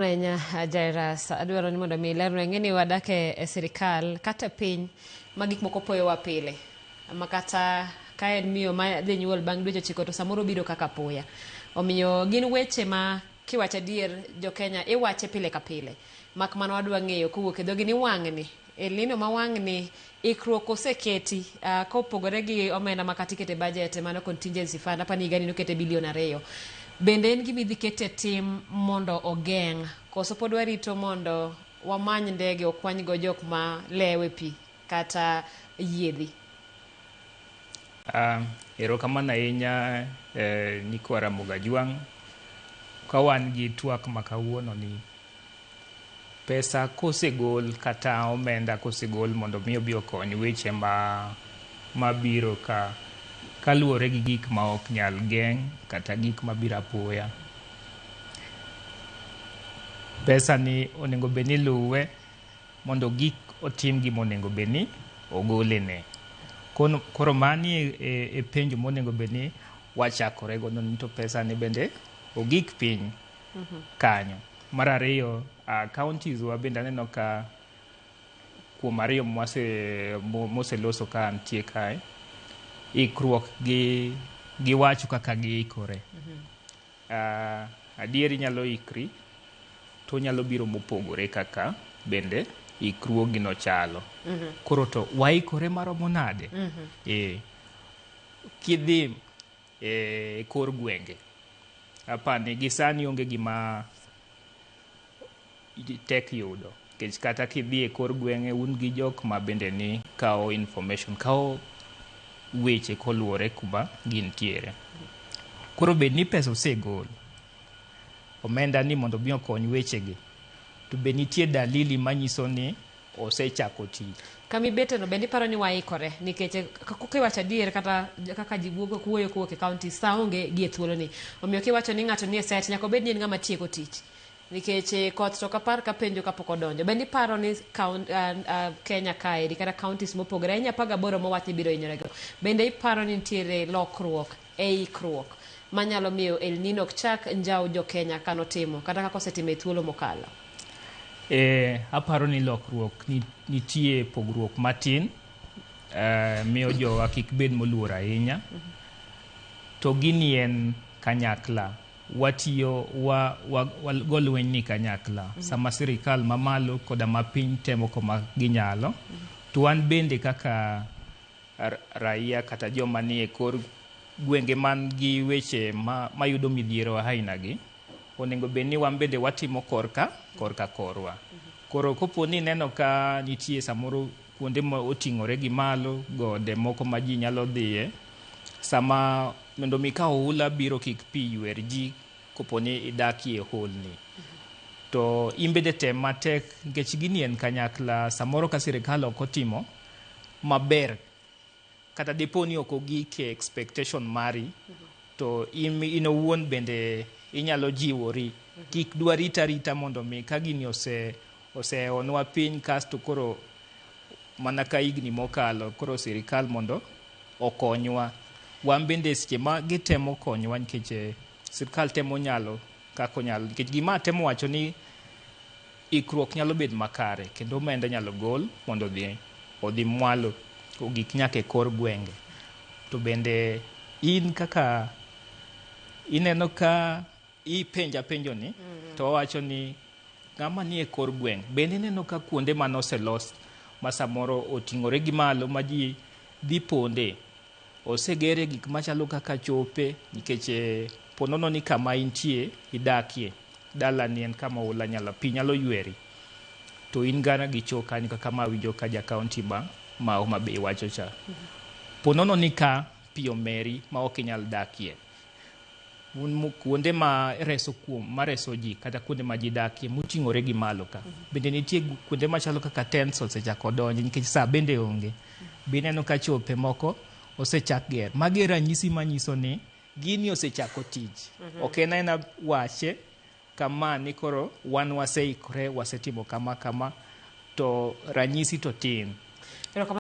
Ahinya Jairus, adwaro ni mondo mi ilerna ing'e ni wadak e sirikal kata e piny ma gik moko poyowa pile ma kata ka en miyo ma dhi nyuol bang' dweche 9 to samoro biro kaka apoya. Omiyo gin weche ma kiwacho adier jo Kenya iwache pile ka pile. Mak mana wadwa ng'eyo kowuok e dhogi ni wang'ni El Nino ma wang'ni ikruok oseketi kopogore gi omenda ma kata ikete budget mano contingency fund apani higani nokete bilion 2. Bende en gima idhi ket e tim mondo ogeng' koso pod warito mondo wamany ndege okwany go jok ma lewe pi kata yiedhi? Erokamano ahinya nyikwa Ramogi Ajwang'. Ka wan gi twak ma kawuono ni pesa kosegol kata omenda kosegol mondo mi obi okony weche ma mabiro ka kaluwore gi gik ma ok nyal geng' kata gik mabiro apoya. Pesa ni onego bed ni iluwe mondo gik otim gima onego bed ni ogole ne. Koro mani e penjo monego bed ni wachakore godo ni to pesa ni bende ogik piny kanyo. Mar ariyo, counties wa bende aneno ka kuom ariyo moseloso ka nitie kae, ikruok gi giwacho kaka giikore. Adier inyalo ikri to onyalo biro mopogore kaka bende ikruogino chalo. Koro to waikore maromo nade? Kidhi e kor gwenge, apani gi sani onge gima tek yudo. Nikech kata kidhi e kor gwenge un gi jok ma bende ni kawo information, kawo weche koluwore kuma gintiere. Koro bed ni pesa osegol, omenda ni mondo mi okony wechegi, to be nitie dalili manyiso ni osechako tich. Kama ibeteno bende iparo ni waikore nikech kiwacho adier kata kaka ji wuoyo kowuok e county sa onge gi e thuoloni. Omiyo kiwacho ni ng'ato nie set nyaka obed ni en ng'ama tieko tich. Nikech koth to ok apar ka penjo kapok odonjo. Bende iparo ni Kenya kaeri kata counties mopogore ahinya 18 mowach ni biro hinyorego. Bende iparo ni nitiere lokruok e ikruok manyalo miyo El Nino ok chak njaw jo Kenya kanotimo kata kaka osetimo e thuolo mokalo? Aparo ni lokruok nitie pogruok matin miyo jowa kik bed moluor ahinya. To gini en kanyakla. Watiyo wa go lweny ni kanyakla. Sama sirikal mamalo koda mapiny temo koma ginyalo, to wan bende kaka raia kata joma nie kor gwenge man gi weche mayudo midhiero aina gi, onego bed ni wan bende watimo korka korwa. Koro kopo ni ineno ka nitie samoro kuonde ma oting'ore gi malo, gode moko ma ji nyalo dhiye, sama mondo mi ka oula biro kik pi ywer ji kopo ni idakie holni. To in bende tem matek nikech gini en kanyakla, samoro ka sirikal ok otimo maber, kata dipo ni ok ogik e expectation mari, to in owuon bende inyalo jiwori. Kik dwarit arita mondo mi ka gini oseonwa piny kasto koro mana ka higni mokalo koro sirikal mondo okonywa. Wan bende seche ma gitemo konyowa nikech sirikal temo nyalo kaka onyalo. Nikech gima atemo wacho ni ikruok nyalo bedo makare kendo omenda inyalo gol mondo odhi mwalo ogik nyaka e kor gwenge. To bende in kaka ineno ka ipenja penjo ni, to wawacho ni ng'ama nie kor gweng' bende ineno ka kuonde manoselos ma samoro oting'ore gi malo ma ji dhi ponde, osegere gik machalo kaka chope nikech ponono ni kama intie idakie dalani en kama oula nyalo pi nyalo yweri to in gana gi cho kanyo kaka ma awinjo ka ja county ma Homa Bay wacho cha. Ponono ni ka pi omeri ma ok inyal dakie, kuonde ma reso kuom ma reso ji kata kuonde ma ji dakie moting'ore gi malo ka bende nitie kuonde machalo kaka tents osechako donjo nikech sa bende onge. Be ineno ka chope moko osechak ger. Magi e ranyisi manyiso ni gini osechako tich. Ok en aena wache kama ni koro wan waseikore wasetimo kama kama to ranyisi to tin.